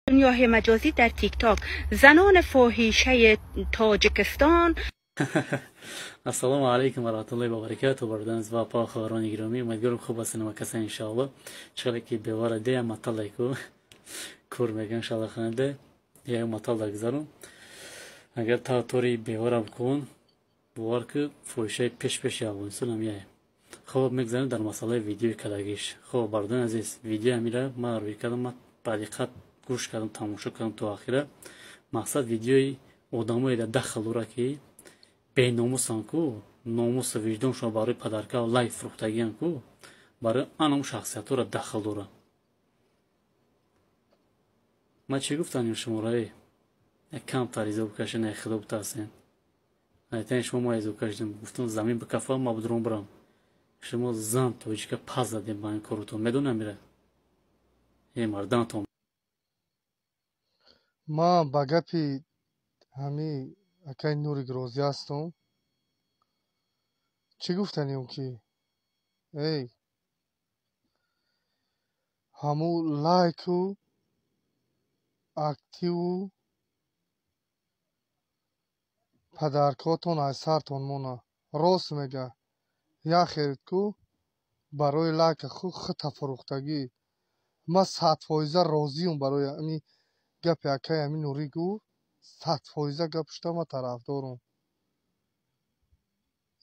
دنیای مجازی در تیک تاک زنان فاحشه تاجیکستان. السلام علیکم و رحمت الله و برکاته. بردن از پا خواهران گرامی، امیدوارم خوب هستین و کسان انشاءالله. چقدر که بیوار ده مطلع کو کور میگن انشاءالله خنده یا مطلع گذارم. اگر تا توری بیوارم کن باور که فوشه پیش پیش افغانستان هم یه. خب میگذاریم در مسئله ویدیو کداگیش. خب بردن عزیز، ویدیو امیره من روی کردم، من با دقت گوش کردم، تماشا کردم تا آخره. مقصد ویدیوی آدمای در دخل داره که беномусан ку, номусу виҷдоншон барои падарка лай фурӯхтагиан ку, барои анам шахсиятҳоро дахл дора. Ман чӣ гуфтанем шуморо? Як камтар изо бикашен, як худо битарсен. Айтани шумо ма изо кашидем, гуфтам замин бикафа, ма будром бирам. Шумо зан тоҷика паз задем ба ин коротон, медонам мира. Э мардантон. Ман ба гапи ҳами акай Нурик розӣ ҳастам. Чӣ гуфтанем ки эй ҳаму лайку активу падаркотон аз сартон мона. Рост мега, яхел ку барои лайка хута фурӯхтагӣ. Ман 100% розиюм барои ами гапи акай ами Нурӣ гуфт. 100% гапшуда ман тарафдорам.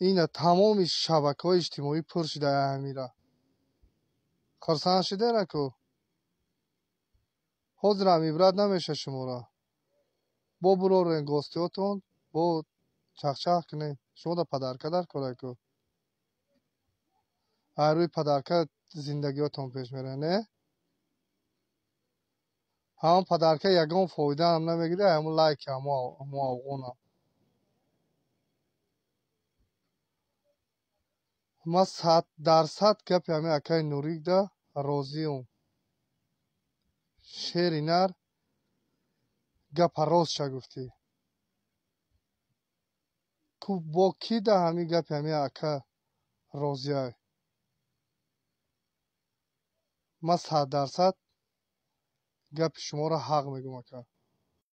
Ина тамоми шабакаҳои иҷтимоӣ пур шуда ҳамира. Хурсанд шудера ку? Ҳозирам ибрат намеша шуморо. Бо бурорен гостиҳотон, бо чахчах кунед. Шумо да падарка дар кора ку? Ай рӯи падарка зиндагиҳотон пеш мерад, не? Ҳамон падарка ягон фоидаам намегирад, ҳамон лайки ҳамо афғонам. Ман 100% гапи ҳамин акаи Нурикда розиюм. Шери нар гапа ростша гуфтӣ. Ку бо кӣ да ҳамин гапи ҳамин ака розиай? Ман 100% гапи шуморо ҳақ мегӯм ака.